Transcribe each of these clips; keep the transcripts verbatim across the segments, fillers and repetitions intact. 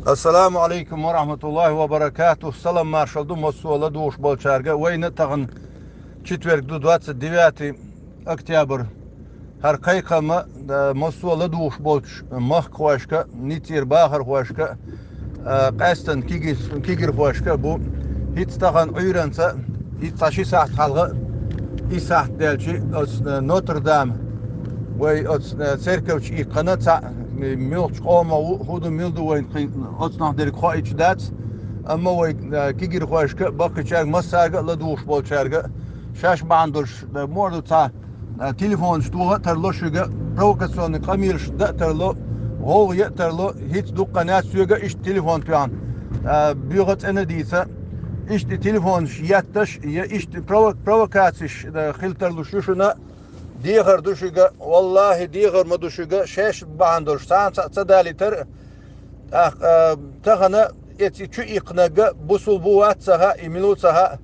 Ассаламу алейкум ва рахматуллахи ва баракатух. Салам маршал ду массо а ладугӀуш болчаьрга. Вайна тахан четверг ду, двадцать девятый октябрь. ХӀара кхайкхам а, да, массо а ладугӀуш болчу махкахошка, ниццера бахархошка, а, къаьстина кигир-, кигирхошка бу. ХӀинца тахан Ӏуьйранца, хӀинца цхьа ши сахьт хьалха, и сахьт даьлчи, оцу, а, Нотр-Дам, вай оцу, а, церковчу иккхана цхьаъ, м-, муьлхачу къомо ву, хӀун ду, мила ду вайн кхин, оцунах дерг хоуьйтуш дац, амма вай, а, кигирхошка, баккхийчаьрга, массаьрга а ладугӀуш болчаьрга, шаьш бахьана долуш, а, муха ду цхьа, а, телефонаш тоха а тарло шуьга, провокационный къамелаш дан а тарло, гӀовгӀа ян а тарло, хӀинца дуккха а нах соьга иштта телефон тоьхна, а, боьха а цӀена а дийца, иштта и телефонаш етташ, я иштта прово-, провокацеш, а, хила тарлуш ю шуна, дехар ду шуьга, валлахӀи, дехар ма ду шуьга, шаьш бахьана долуш, цхьана цхьаъ ца далийтар а, тӀаккха, а, тахана эцу чу иккхинарг бусулба ву вац ца хаьа, и мила ву ца хаьа.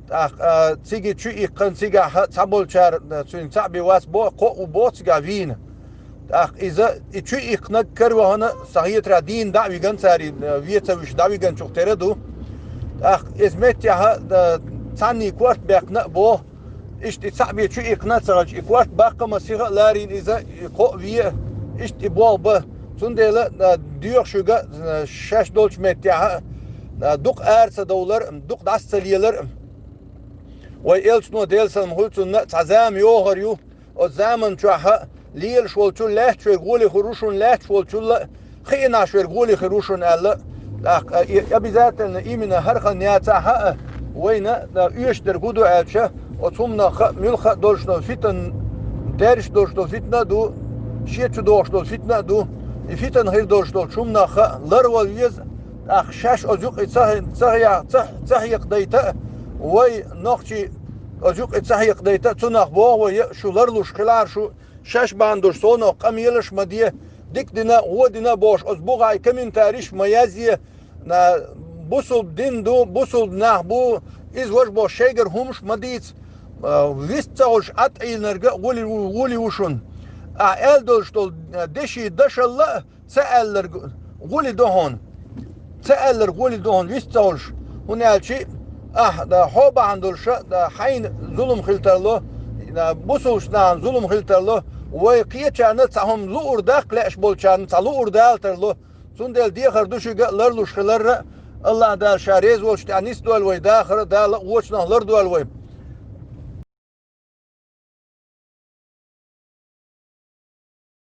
ТӀаккха, а, цига чу иккхина, цигахь цхьаболчара, а, цуьнан цхьаъ бен вац бо, кхоъ ву бо цигахь вийна. ТӀаккха иза, и чу иккхинарг каравахана, сан хетарехь, дийна дӀа а вигна цара, а, вен ца вуьйш дӀавигначух тера ду. ТӀаккха иза меттехь а, а, цхьанний корта баьккхина а бо, иштта и цхьаъ бен чу иккхина а ца хилча, и корта баккха а ма сиха а ларийна иза, и кхоъ а вен а, иштта и болх бан. Цундела, а, доьху шуьга, а, шаьш долчу меттехь а, а, дукха ара ца довлар а, дукха дӀаса ца лелар а. Вай элчано, Делан салам хуьлда цунна, цхьа зама йогӀур ю, оцу заман чохь а лелаш волчул лаьтташ верг гӀоле хир ву шуна, лаьтташ волчул а хиъна верг гӀоле хир ву шуна аьлла. ТӀаккха, а, и обязательно именно хӀара хан яцахь а, вайна, а, оьшуш дерг хӀун ду аьлча, оцу хӀуманах а, муьлхха а долуш долу фитан, даьржаш долуш долу фитна а ду, шен чу догӀуш долу фитна а ду, и фитан хир долуш долчу хӀуманах а ларвала веза, тӀаккха шаьш оцу юкъе ца хи-, ца хи-, ца, ца хьекхадайта а, вай нохчий оцу юкъе ца хьекхадайта а, цунах боху вай, шу ларлуш хилахьара шу, шаьш бахьана долуш совнах къамелаш ма де, дика дина, вон дина бохуш, оцу бухахь комментариш ма язъе, на, бусулба дин ду, бусулба нах бу, иза важа бохуш шайгара хӀумаш ма дийца, а, вист ца хуьлуш Ӏад Ӏийнарг а гӀули ву, гӀули ву шуна. Ахьа аьлла долуш долу, а, деши дашалла а, ца аьлларг гӀули до хьуна. Ца аьлларг гӀули до хьуна, вист ца хуьлуш. ХӀунда аьлча ахь, да, хьо бахьана долуша, да, хьайна зулам хила тарло, да, бусулбачу нахана зулам хила тарло, вай кхечарна цхьа хӀума луур даккха лаьаш болчарна цхьа луур дала тарло. Цундела дехар ду шуьга а ларлуш хиларра, АллахӀ Дала Ша реза волчу тӀехь нисдойла вай дахар а, Дала а вочунах лардойла вай.